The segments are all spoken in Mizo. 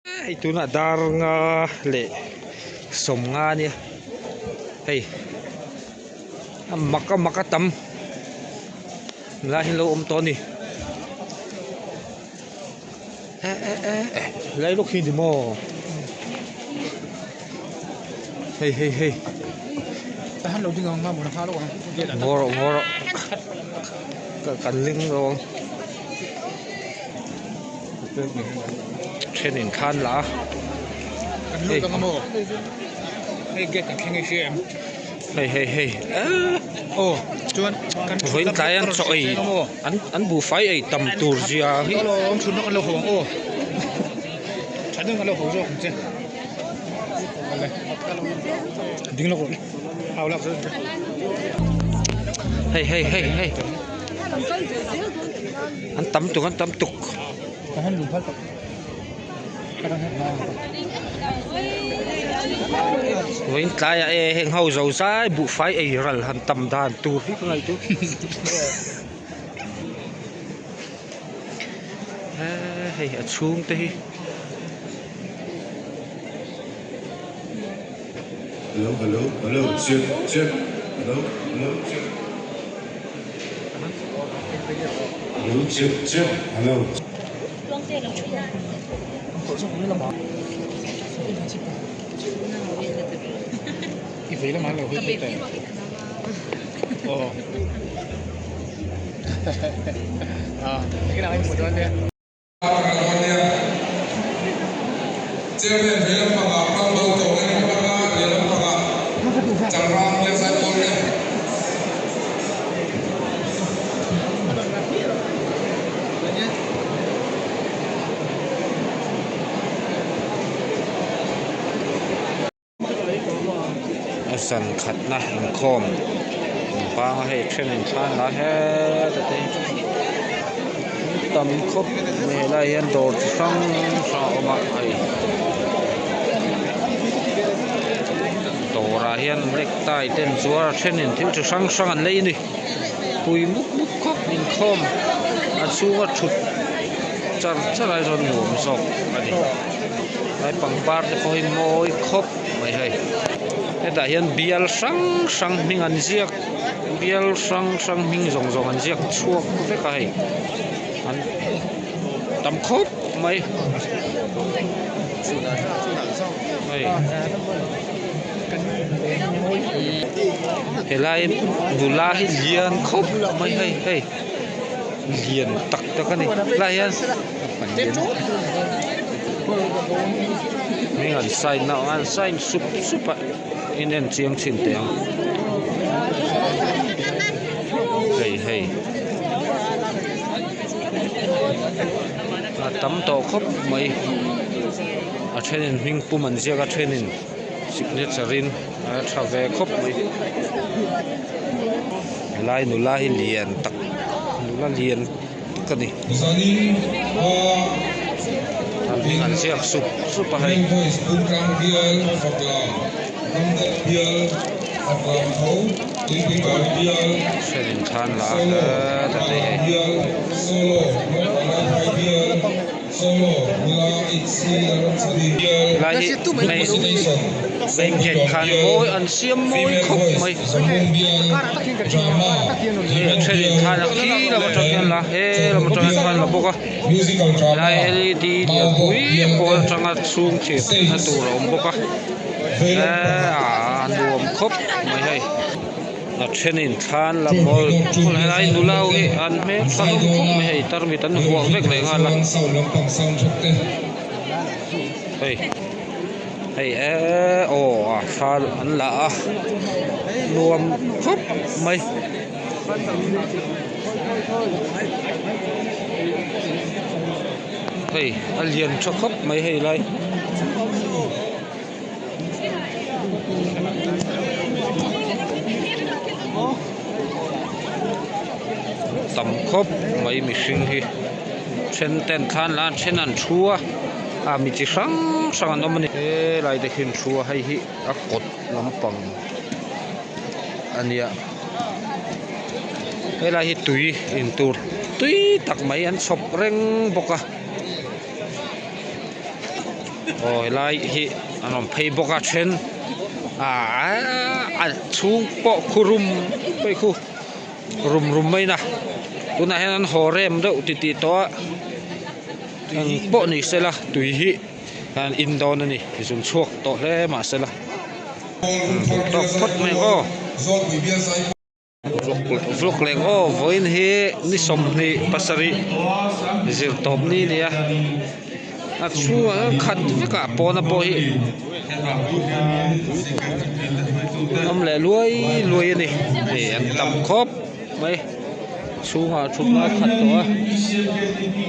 Hei tunah dar nga leh sawmnga ania hei a mak a mak a tam helai hi an lo awm tawh a ni eh eh eh eh helai lawk hi ni maw hei hei hei ngaw rawh ngaw rawh kan ling lo ang. Thenin khan la a hei hei hei hei vawiin tlai an chaw ei an an buhfai ei tam tur zia hi hei hei hei hei. An tam tuk an tam tuk. Vawiin tlaiah e heng ho zo zai buhfai ei ral han tam dan tur hi ka ngaihtuah. Hei a chhung te hi. Hello hello hello check check hello hello check. Chairman vei lampangah Rambo tawng in a hmang a, leh lampangah Chalrang biak zai pawl te. A zan khatna inkhawm inpang a hei then in thlan la heta te hi tam khawp mai helai hian dawr chi hrang hrang a awm a hei dawrah hian black tie te an zuar a thenin thil chi hrang hrang an lei a ni pui mup mup khawp inkhawm a chhunga thut char char ai chuan nuam zawk a ni. Lai pangpar te pawh hi mawi khawp mai hei hetah hian bial hrang hrang hming an ziak bial hrang hrang hming zawng zawng an ziak chhuak vek a hei an tam khawp mai hei helai nula hi lian khawp mai hei hei lian tak tak a ni helai hian. Hming an sign na an sign sup sup a in en chiang thin teh ang hei hei a tam tawh khawp mai a thenin hming pum an ziak a thenin signature in a tha ve khawp mai helai nula hi lian tak nula lian. ka ni. Zanin a An hming an ziak sup sup a hei. Male Voice Bungtlang bial Faklam, Ramdal bial Faklam tho, Tuipui bial Hrenin thlan la a Solo, heta te Thahlam hei. bial Solo, Lalphai bial Solo, Nula HC Lalramchhani bial Helai hi main Presentation main gate Sawmpuitawm khan bial mawi an siam mawi Female khawp Voice mai. Zambung bial Drama Hei a Women thenin bial thlan a khi lam atang hian la he lam Chawhnu atang hian bial thlan la bawk a. Musical Drama Helai LED Maubawk lianpui bial pawl te atanga chhung thir theihna Stage tur a awm bawk a Veilam eee pangah a nuam khawp mai hei a thenin thlan la Two mawl Dawt Two mawl bial helai zai nula pawl ho te hi an hmel an tha zai hlawm dawn khawp a mai hei tarmit an Rem vuah vek hriat leh ah nghal a chuan sound lampang sound track te hei hei eee aw a thla an la a nuam khawp mai. Hei a lian tha khawp mai hei lai. Tam khawp mai mihring hi then ten thlan la a then an thu a ah mi chi hrang hrang an awm a ni helai te khi an thu a hei hi a kawt lampang a nia helai hi tui in tur tui tak mai an chhawp reng bawk a. Aw helai hi an rawn phei bawk a then ahh a chhung pawh khu rum pawh khu rum rum mai na tunah hian an haw rem deuh titih tawh a eng pawh ni sela tui hi an in dawn a ni zun chhuak tawh hle mahsela duh tawk phawt mai ang aw. Vlog leh aw vawiin hi ni 27 zir tawp ni a ni a a chhungah hian khat vek ah pawna pawh hi awm leh luai luai a ni hei an tam khawp mai chhungah thutna a khat tawh a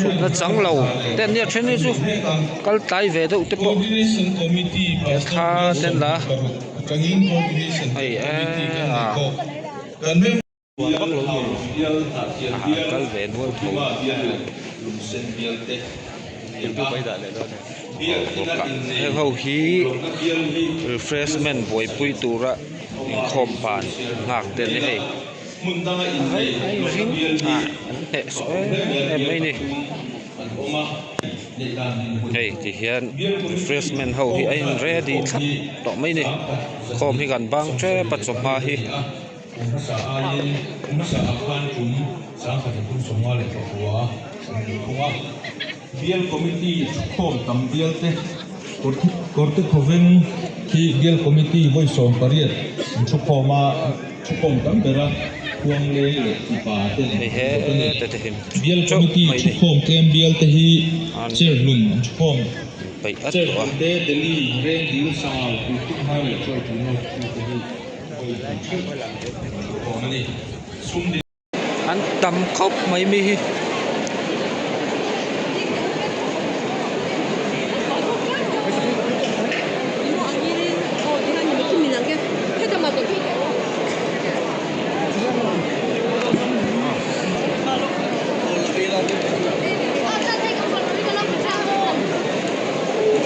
thutna chang lo te an nia then hi chu kal tlai ve deuh te pawh thla te an la a. Hei eee a an kal ve nual tho heng ho hi refreshment buaipui tura inkhawm ban nghak te an ni hei an hnehsawh em em mai a ni. Hei ti hian refreshment ho hi a in ready thlap tawh mai a ni khawm hi kan bang tep a chawhma hi. Hei he te hi. Bial chauh Committee mai ni. thukhawm tlem bial te hi An chair hlun an thukhawm. Peih at Chair tawh a. hlun te Delhi, Rengdil, Sangau, Tuituk Hmar leh Chuaitui North tu te hi vawi hnih theuh an thukhawm a ni. Sum din. An tam khawp mai mi hi.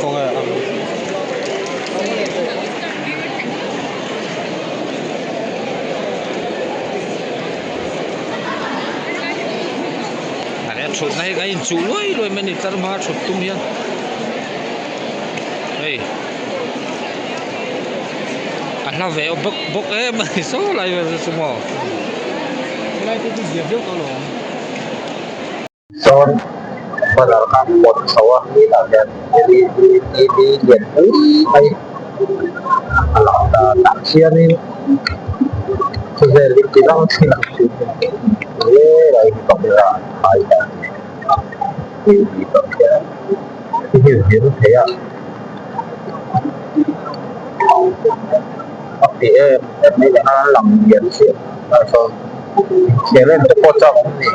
Khawnge ang a thutna hi kan inchuh luai luai mai a ni tlar hma thut tum hian hei a hla ve bawk bawk em a ni saw lai vel chu maw. Sawn banner kha pawt chho a hetah hian L E D lian pui mai a lang ta tah khianin khawvel hi ti lang thin ang chu helai hi camera an khai ta T V pawh khian i hmu hlim thei a a ti em em mai leh a lang lian chiah ah sawn inkhel en te pawh chak awm ni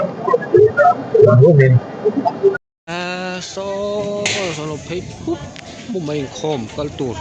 rum in. Ahh saw saw lo phei pup pup mai inkhawm kal tur.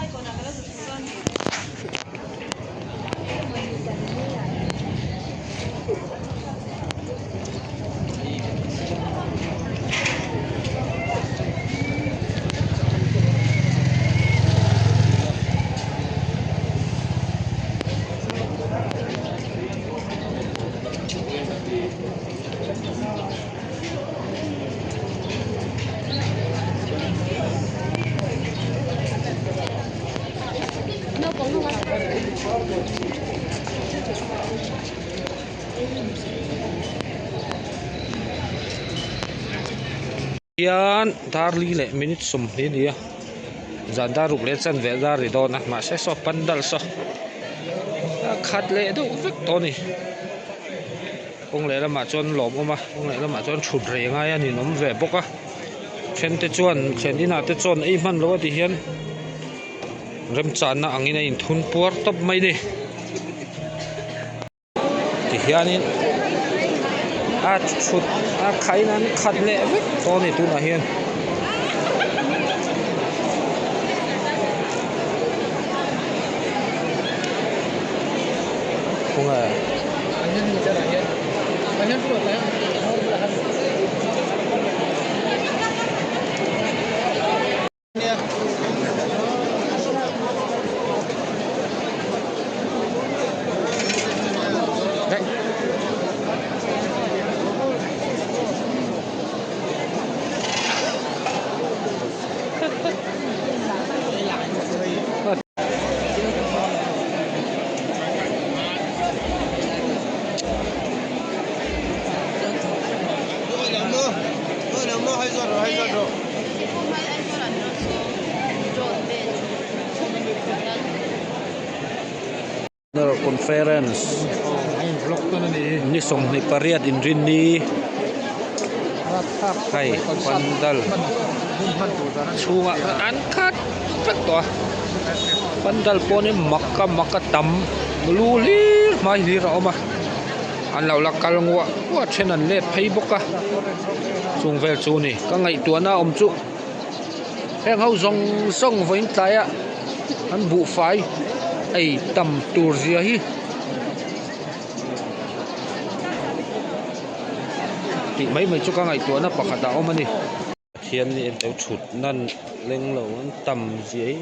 Hian darli leh minute 20 a ni a zan dar ruk leh chanve dar ri dawn a mahse saw pandal saw a khat leh deuh vek tawh a ni kawng leh lamah chuan lawm awm a kawng leh lamah chuan thut rei a ngai a ninawm ve bawk a then te chuan thlen inah te chuan ei hman loh a ti hian. Remchanna angin a inthun puar tawp mai a ni. Tihianin a thut a khain an khat leh vek tawh a ni tunah hian. Khawnge. Conference ni 28 inrinni hei pandal chhungah an khat vek tawh a pandal pawn hi mak a mak a tam lu hlir hmai hlir a awm a an lo la kal nguah nguah then an let phei bawk a chung vel chu ni ka ngaihtuahna awm chu heng ho zawng zawng vawiin tlaiah an buhfai ei tam tur zia hi. Tih mai mai chu ka ngaihtuahna pakhat a awm a ni. Pathian hi englo thut nan leng lo an tam zia hi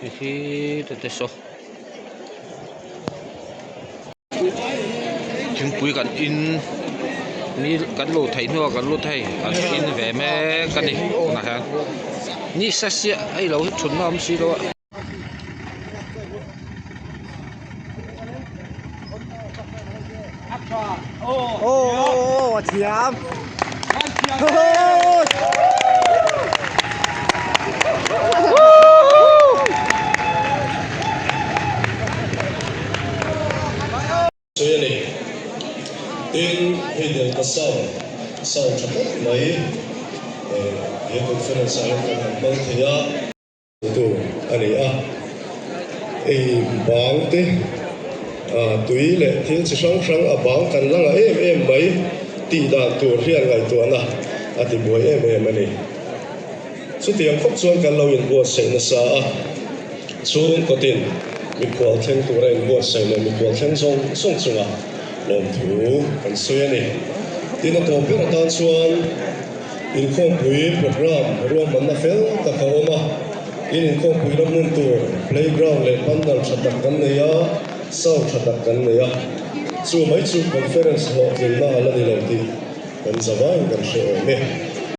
he hi te te saw thingpui kan in mi kan lo theih hnuah kan lut hei an in ve mek a ni tunah hian ni sa siah hei lo hi thutna a awm si lo a. Sawi a ni. Tin, hei Delta Sound, sound tha tak mai he conference ah hian kan han hmang thei a. Tur a ni a, ei bang te tui leh thil chi hrang hrang a bang kan la ngah em em mai tih dan tur hian ngaihtuahna a ti buai em em a ni. Chutiang khawp chuan kan lo inbuatsaih nasa a, chhungkawtin mikhual thleng tura inbuatsaih leh mikhual thleng zawng zawng chunga lawmthu kan sawi a ni. Tin, a tawp ber atan chuan inkhawmpui programme ruahmanna fel tak a awm a, tin inkhawmpuina hmun tur playground leh pandal tha tak kan nei a, sound tha tak kan nei a, chu mai chu conference hlawhtlinna a la ni lo tih kan zavaiin kan hre awm e.